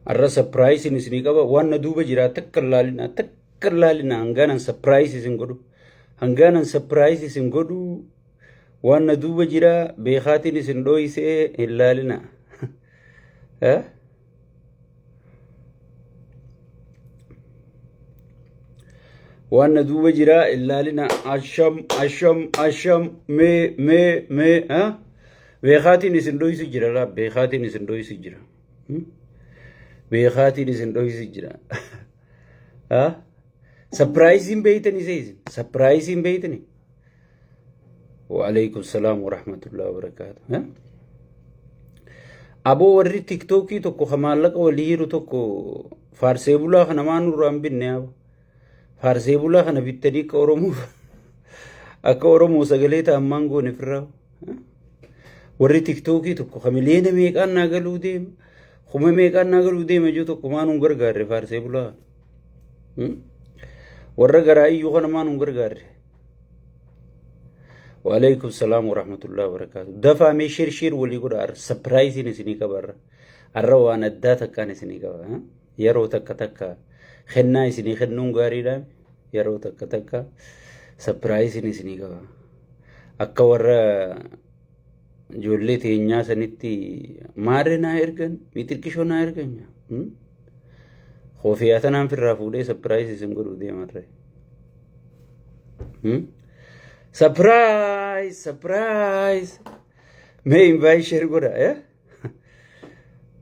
Arra sapiraayisiin isinii qaba. Waan na duuba jira takka hin laalina takka hin laalina hangaanan sapiraayisii isin godhu. Hangaanan sapiraayisii isin godhu waan na duuba jira beekaatiin isin dhooysee hin laalina. Eh? Waan na duuba jira hin laalina. Asham asham asham mee mee mee eh? Beekaatiin isin dhooysu jira laa beekaatiin isin dhooysu jira. Beekaatiin isin dhoysu jira. Sapiraayisiin beeytanii see isin. Sapiraayisiin beeytanii. Waalaikum salaam wa rahmatullahi wa barakaatu. Aboo warri tiktookii tokko ka maallaqa walii hiru tokko faarsee bulaa kana maa nurraa hin binne aboo. Faarsee bulaa kana bittanii akka Oromoo akka Oromoo sagalee ta'an maan goone firraa. Warri tiktookii tokko ka miliyoona meeqaan naa galuu deema kuma meeqaan naa galuu deema jiru tokko maa nuun gargaarre faarsee bulaa. Warra garaa iyyuu kana maa nuun gargaarre. Waalaikum salaam wa rahmatullahi wa barakaatu. Dafaa mee shir shir walii godha arra sapiraayisiin isinii qaba arra. Arra waan addaa takkaan isinii qaba. Yeroo takka takka kennaa isinii kennuun gaariidha. Yeroo takka takka sapiraayisiin isinii qaba. Akka warra ijoollee teenyaa sanitti maarree naa ergan mixirqishoo naa ergan. Koofiyaa tanaan firraa fuudhee sapiraayisii isin godhuu deemarree. Sapiraayis sapiraayis mee invite share godha. Eh?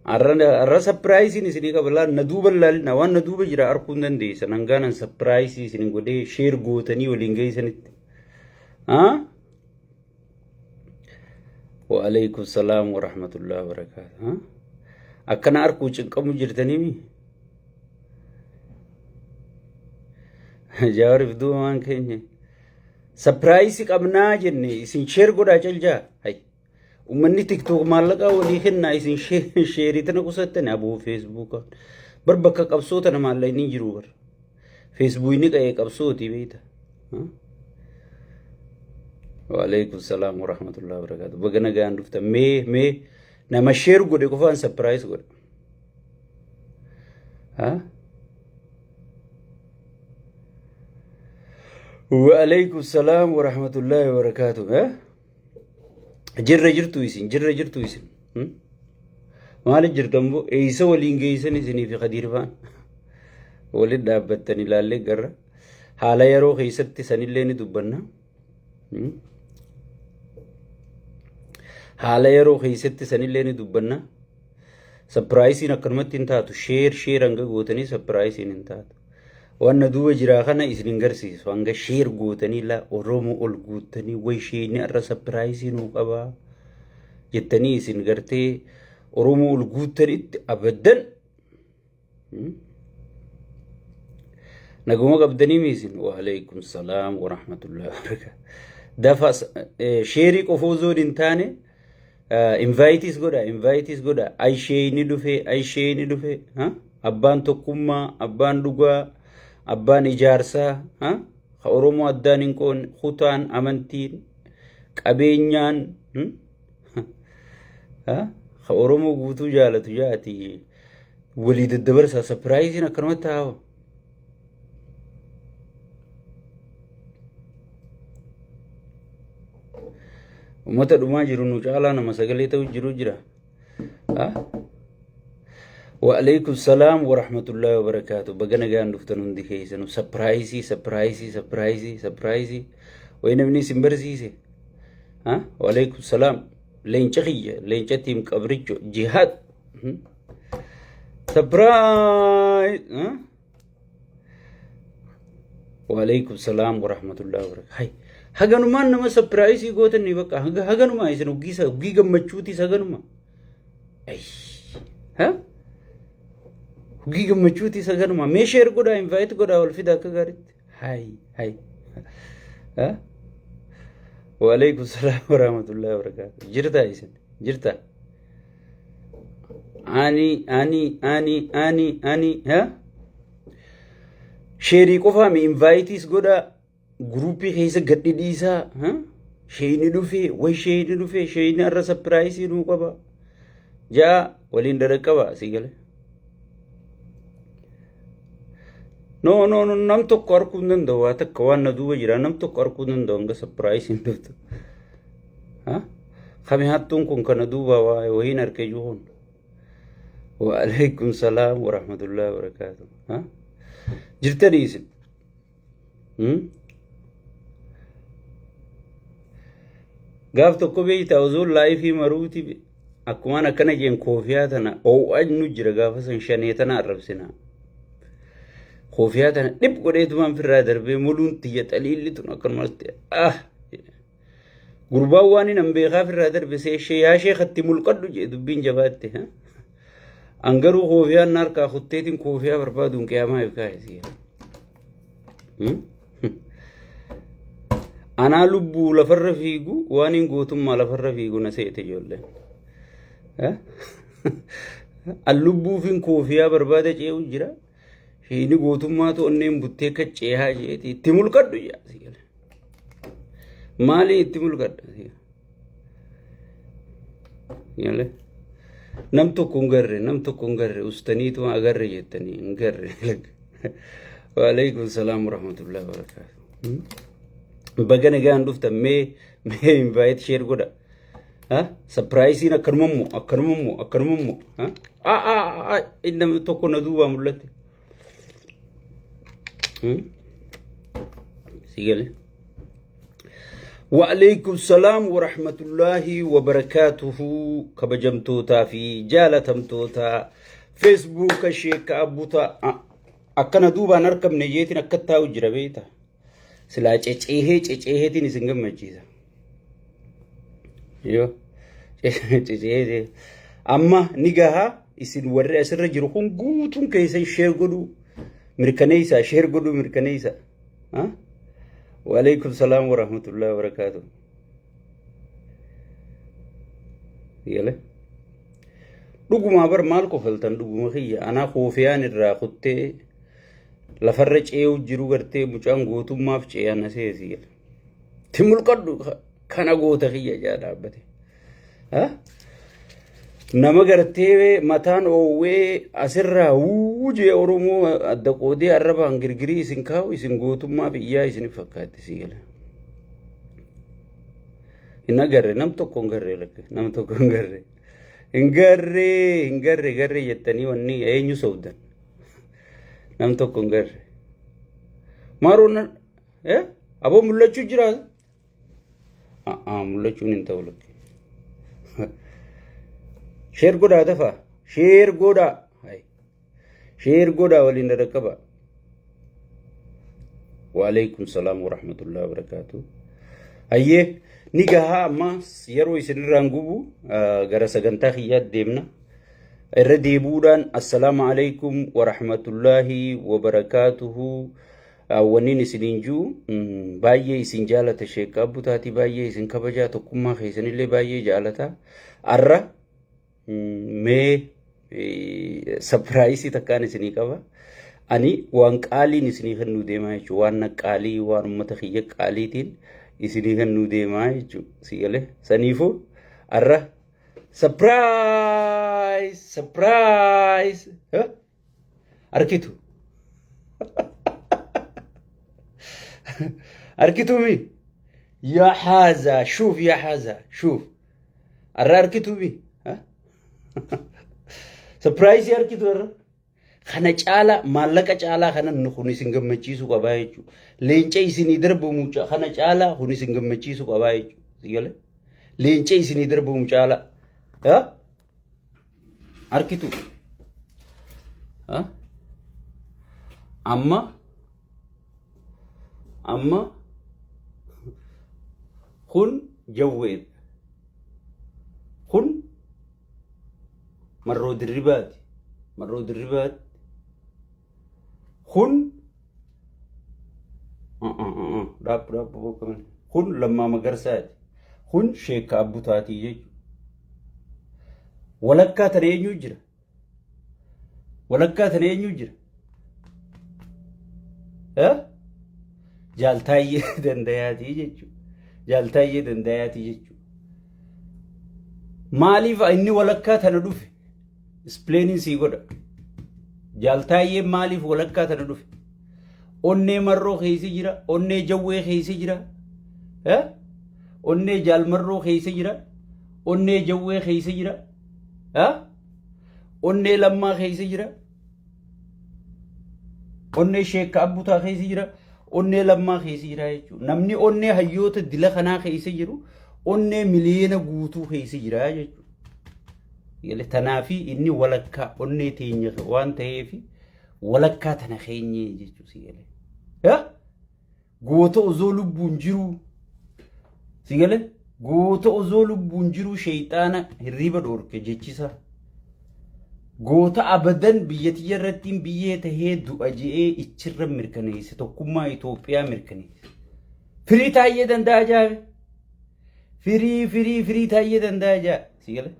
Har'a sapiraayisiin isinii qaba laal na duuba laalina waan na duuba jira arguu hin dandeessan hangaanan sapiraayisii isin godhee sheer gootanii waliin geessanitti. Waalaikum salaam wa rahmatullahi wa barakaatuh. Akkana arguu cinqamu jirtanii Jawaariif duuba waan keenya. Sapiraayisii qabnaa jenne isin sheer godhaa caljaa. Hay. Uummanni tiktook maallaqaa walii kennaa isin sheerii tana qusattani aboo feesbuuka. Bar bakka qabsoo tana maallaqni hin jiru bar. Feesbuukni qa'ee qabsooti beekta. Waalaikum salaam wa rahmatullahi wa barakaatu. Baga nagaan dhuftan. Mee mee nama sheer godhe qofaan sapiraayis godha. Waalaikum salaam wa rahmatullahi wa barakaatu. Jirra jirtu isin jirra jirtu isin. Maaliif jirtan boo eessa waliin geessan isinii fi Khadiir faan waliin dhaabbattan ilaallee garra haala yeroo keessatti sanillee ni dubbanna. Haala yeroo keessatti sanillee ni dubbanna. Sapiraayisiin akkanumatti hin taatu sheer sheer hanga gootanii sapiraayisiin hin taatu. Waan na duuba jiraa kana isin hin garsiisu. Hanga sheer gootanii laa Oromoo ol guuttanii way sheeyni har'a sapiraayisii nuu qabaa jettanii isin gartee Oromoo ol guuttanitti abaddan. Naguma qabdanii mi isin? Waalaikum salaam wa rahmatullahi wa barakaatuh. Dafa sheerii qofa osoo hin taane Invaayitis godha, invaayitis godha. Ayishee ni dhufe, ayishee ni dhufe. Abbaan tokkummaa, abbaan dhugaa, abbaan ijaarsaa, ka Oromoo addaan hin qoonne, kutaan, amantiin, qabeenyaan, ka Oromoo guutuu jaalatu jaati. Walii daddabarsaa sapiraayisiin akkanumatti haawa. Uummata dhumaa jiru nu caalaa nama sagalee ta'u jiru jira. Waalaikum salaam wa rahmatullahi wa barakaatu. Baga nagaan dhuftan hundi keessanuu. Sapiraayisii, sapiraayisii, sapiraayisii, sapiraayisii. Wayi namni isin barsiise. Waalaikum salaam. Leenca kiyya, leenca tiim qabricho, jihaad. Surprise! Waalaikum salaam wa rahmatullahi wa barakatuh. Hay, haganumaan nama surprise gootanii bakka hanga haganumaa isin hoggii hoggii gammachuutis haganuma. Ay, ha? Hoggii gammachuutis haganuma. Mee share godhaa invite godhaa wal fida akka gaariitti. Hay, hay. Ha? Waalaikum salaam wa rahmatullahi wa barakatuh. Jirtaa isin? Jirtaa? Ani, ani, ani, ani, ani, ha? Sheerii qofaa mi invaayitis godhaa guruupii keessa gadhi dhiisaa ha? Sheeyni dhufee way sheeyni dhufee sheeyni har'a sapiraayisii nuu qaba. Ja'a waliin daraqqaba asii gale. No, no, no, nam tokko arguu hin danda'u. Waa takka waan na duuba jira. Nam tokko arguu hin danda'u hanga surprise-iin dhuftu. Kami hattuun kun kana duuba waa wahiin argee jiru kun. Waalaikum salaam wa rahmatullahi wa barakaatuh. Jirtanii isin? Gaaf tokko beektaa, osoo live maruuti akkumaan akkana jeen koofiyaa tana oo'aa nu jira. Gaafa san shanee tana arrabsina. Koofiyaa tana dhib godheetumaan firraa darbee muluun tiyya xaliilli tun akkanumatti ah gurbaan waan hin beekaa firraa darbe seeshee yaa sheekatti mulqadhu jee dubbiin jabaatte. An garuu koofiyaan na harkaa kutteetiin koofiyaa barbaaduun qiyaamaa ibkaa. Anaa lubbuu lafarra fiigu waan hin gootummaa lafarra fiigu na seete ijoolleen. An lubbuufin koofiyaa barbaada ce'u jira. Inni gootummaatu onneen buttee akka ceehaa jeeti itti mulqadhu jaa. Maaliin itti mulqadha? Yaale. Nam tokko hin garre, nam tokko hin garre, ustaniitu agarre jettanii hin garre. Waalaikum salaam warahmatullahi wabarakatuh. Baga nagaan dhuftan. Mee invite, share godha. Surprise-iin akkanumammoo, akkanumammoo, akkanumammoo. Inni tokko na duubaa mul'ate. Si galee. Waalaikum salaam warahmatullahi wabarakaatuhu. Kabajamtootaa fi jaalatamtoota Feesbuuka Sheeka Abbutaa, akkana duubaan argamne jeetiin akka taa'u jira beekta. Silaa ceceehee ceceeheetiin isin gammachiisa. Yoo ceceehee amma ni gahaa. Isin warri asirra jiru kun guutuun keessan share godhuu mirkaneessa, share godhuu mirkaneessa. Waalaikum salaam warahmatullahi wabarakaatuh. Yale. Dhugumaa bar maal kofaltan? Dhuguma kiyya anaa koofiyaan irraa kuttee lafarra ce'uu jiru gartee mucaan gootummaaf ce'an aseesi. Ti mulqadhu kana goota kiyya jaa dhaabbate. Nama gartee mataan oowwee asirraa wuu jee Oromoo adda qoodee arrabaan girgirii isin kaa'u isin gootummaaf iyyaa isin fakkaatti si gala. Hin agarre, nam tokko hin garre, lakke nam tokko hin garre. Hin garre, hin garre, garre jettanii wanni eenyu sobdan. Nam tokko hin garre. Maaroon aboo mul'achuu jira. Mul'achuun hin ta'u lakke. Share godhaa dafaa. Share godhaa. Share godhaa, waliin dadhaqqaba. Waalaikum salaam warahmatullahi wabarakaatuh. Hayyee, ni gahaa. Amma yeroo isinirraan gubu gara sagantaa kiyyaatti deemna. Irra deebuudhaan assalaamu alaikum warahmatullaahi wabarakaatuhu. Wanniin isiniin jiru, baay'ee isin jaalata Sheek Abbutaatii, baay'ee isin kabajaa, tokkummaa keessanillee baay'ee jaalata. Arra mee surprise takkaan isinii qaba. Ani waan qaaliin isinii kennuu deemaa jechuudha. Waan qaalii, waan uummata kiyya qaaliitiin isinii kennuu deemaa jechuudha. Si galee saniifuu arra surprise, surprise arkitu. Arkituumi yaa haazaa shuuf, yaa haazaa shuuf, arra arkituumi surprise arkitu arra. Kana caala maallaqa caalaa kana kun isin gammachiisuu qabaa jechuudha. Leenca isinii darbamu kana caalaa kun isin gammachiisuu qabaa jechuudha. Si galee? Leenca isinii darbamu caalaa. Arkitu. Amma kun jawweedha. Kun marroo dirribaati. Marroo dirribaati. Kun dhaabbu dhaabbu kun Lammaa Magarsaati. Kun Sheekka Abbutaatii jechuudha. Walakkaa tana eenyu jira? Walakkaa tana eenyu jira? Jaaltaayyee Dandayaatii jechuudha. Jaaltaayyee Dandayaatii jechuudha. Maaliif inni walakkaa tana dhufe? Explain-iin sii godha. Jaaltaayyeen maaliif walakkaa tana dhufe? Onnee Marroo keessa jira. Onnee Jawwee keessa jira. Onnee Jaalmarroo keessa jira. Onnee Jawwee keessa jira. Onnee Lammaa keessa jira. Onnee Sheekka Abbutaa keessa jira. Onnee Lammaa keessa jira jechuudha. Namni onnee hayyoota dila kanaa keessa jiru onnee miliyoona guutuu keessa jira jechuudha. Tanaafi inni walakkaa onnee teenya waan ta'eef walakkaa tana keenyee jechuudha si galee. Goota osoo lubbuun jiruu si galee, goota osoo lubbuun jiruu sheeyxaana hirriiba dhoorke jechisa. Goota abadan biyya tiyya irratti biyyee tahee du'a je'ee ichirra mirkaneesse, tokkummaa Itoophiyaa mirkaneesse. Firii Taayyee Danda'a jaabe. Firii firii firii Taayyee Danda'a jaa si galee.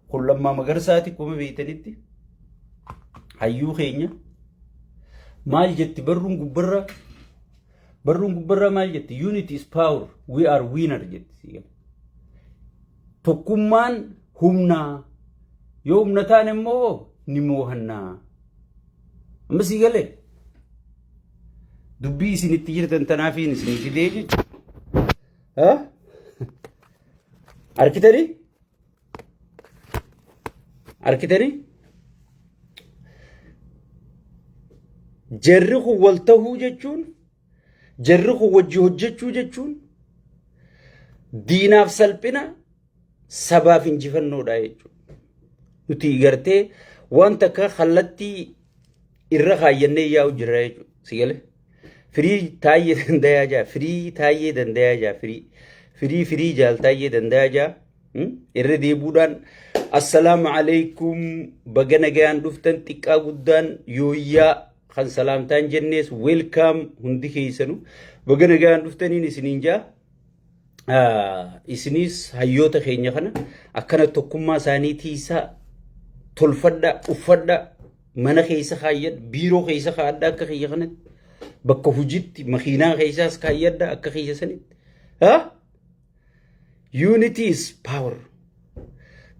Kun Lammaa Magarsaati. Kuma beeytanitti hayyuu keenya maal jetti barruun gubbarraa? Barruun gubbarraa maal jetti? "Unity is power, we are winner" jetti si galee. Tokkummaan humnaa, yoo humna taane immoo ni moohannaa. Amma si galee, dubbii isinitti jirtan tanaafiin isinii fidee jechuudha. Arkitanii? Arkitanii? Jarri kun wal tahuu jechuun, jarri kun wajji hojjechuu jechuun diinaaf salphina, sabaaf injifannoodha jechuudha. Nuti gartee wanta akka kallattii irra kaayyannee yaa'u jirra jechuudha. Si galee? Firii Taayyee Dandayaa jaa, firii Taayyee Dandayaa jaa, firii firii firii jaal Taayyee Dandayaa jaa. Irra deebuudhaan assalaamu alaikum, baga nagayaan dhuftan. Xiqqaa guddaan yooyyaa kan salaamtaan jennees, welcome, hundi keessanu baga nagayaan dhuftaniin isiniin jaa. Isinis hayyoota keenya kana akkana tokkummaa isaanii tiisaa tolfadha, uffadha, mana keessa kaayyadha, biiroo keessa kaa'adha, akka kiyya kanatti bakka hojiitti makiinaa keessaas kaayyadha akka kiyya sanitti. Unity is power.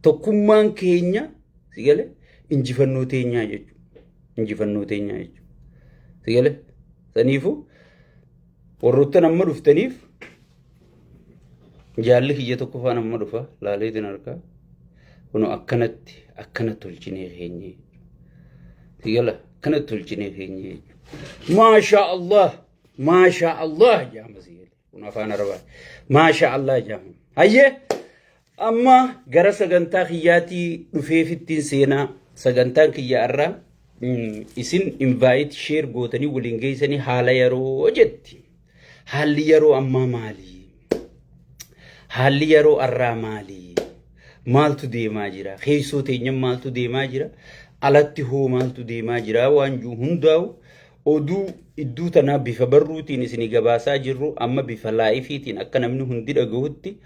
Tokkummaan keenya si galee injifannoo teenyaa jechuudha. Injifannoo teenyaa jechuudha. Si galee, saniifuu warroottan amma dhuftaniif, jaalli kiyya tokko faan amma dhufa laaleetiin harkaa kun akkanatti akkanatti tolchinee keenye. Si gala, akkanatti tolchinee keenye jechuudha. Maashaa Allah, maashaa Allah jaama si gale. Kun afaan Arabaa. Maashaa Allah jaama. Hayyee, amma gara sagantaa kiyyaatii dhufeefittiin seenaa. Sagantaan kiyya irraa isin invite, share gootanii waliin geessanii haala yeroo jetti. Haalli yeroo ammaa maali? Haalli yeroo arraa maali? Maaltu deemaa jira? Keessoo teenya maaltu deemaa jira? Alatti hoo maaltu deemaa jira? Waan jiru hundaa'u oduu idduu tanaa bifa barruutiin isinii gabaasaa jirru amma bifa liveiitiin akka namni hundi dhagahutti.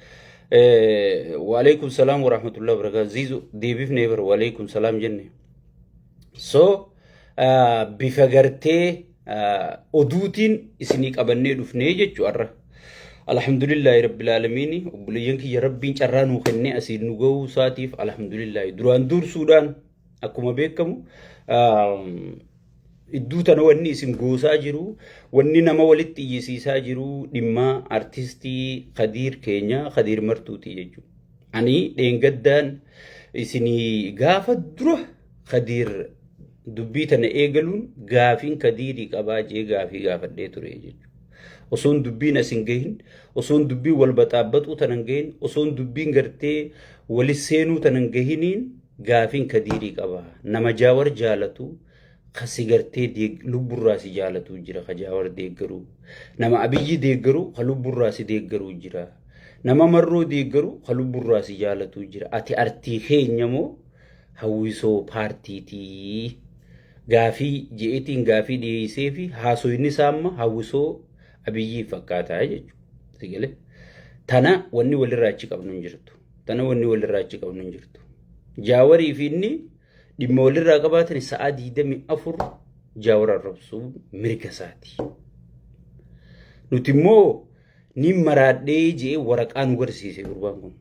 Waalaikum salaam warahmatullahi wabarakatuh. Ziizu deebifnee bara waalaikum salaam jenne. So bifa gartee oduutiin isinii qabannee dhufnee jechuu har'a. Alhamdulillahi rabbil aalamiini, obboleeyyan kiyya, rabbiin carraa nuu kennee asiin nu gahuu isaatiif alhamdulillahi. Duraan dursuudhaan akkuma beekamu idduu tana wanni isin goosaa jiru, wanni nama walitti iyyisiisaa jiru dhimma artistii Kadiir keenya, Kadiir Martuuti jechuudha. Ani dheengaddaan isinii gaafa dura Kadiir dubbii tana eegaluun gaafiin Kadiirii qabaa jee gaafii gaafadhee ture jechuudha. Osoon dubbiin as hin gahin, osoon dubbiin wal baxaabbaxuu tana hin gahin, osoon dubbiin gartee wali seenuu tana hin gahiniin gaafiin Kadiirii qaba. Nama Jaawar jaalatu kasi gartee lubburraa si jaalatu jira, ka Jaawar deeggaru. Nama Abiyyi deeggaru ka lubburraa si deeggaru jira. Nama Marroo deeggaru ka lubburraa si jaalatu jira. Ati artii keenya moo hawwisoo paartiitii? Gaafii je'eetiin gaafii dhiyeessee fi haasoyni isaa amma hawwisoo Abiyyii fakkaataa jechuudha. Si galee? Tana wanni walirraa achi qabnu hin jirtu. Tana wanni walirraa achi qabnu hin jirtu. Jaawarii fi inni dhimma walirraa qabaatan sa'aa 24 Jaawar arrabsuu mirga isaati. Nuti immoo ni maraadhee jee waraqaa nu garsiise gurbaan kun.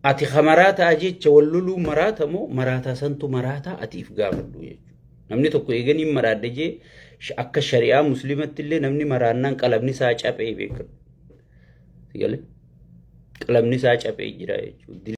Ati ka maraataa jecha wal loluu maraata moo maraataa santu maraataa ati if gaafadhu jechuudha. Namni tokko eeganii maraadhe jee, akka shari'aa musliimatti illee namni maraannaan qalabni isaa caphee beekama. Qalamni isaa caphee jira jechuudha.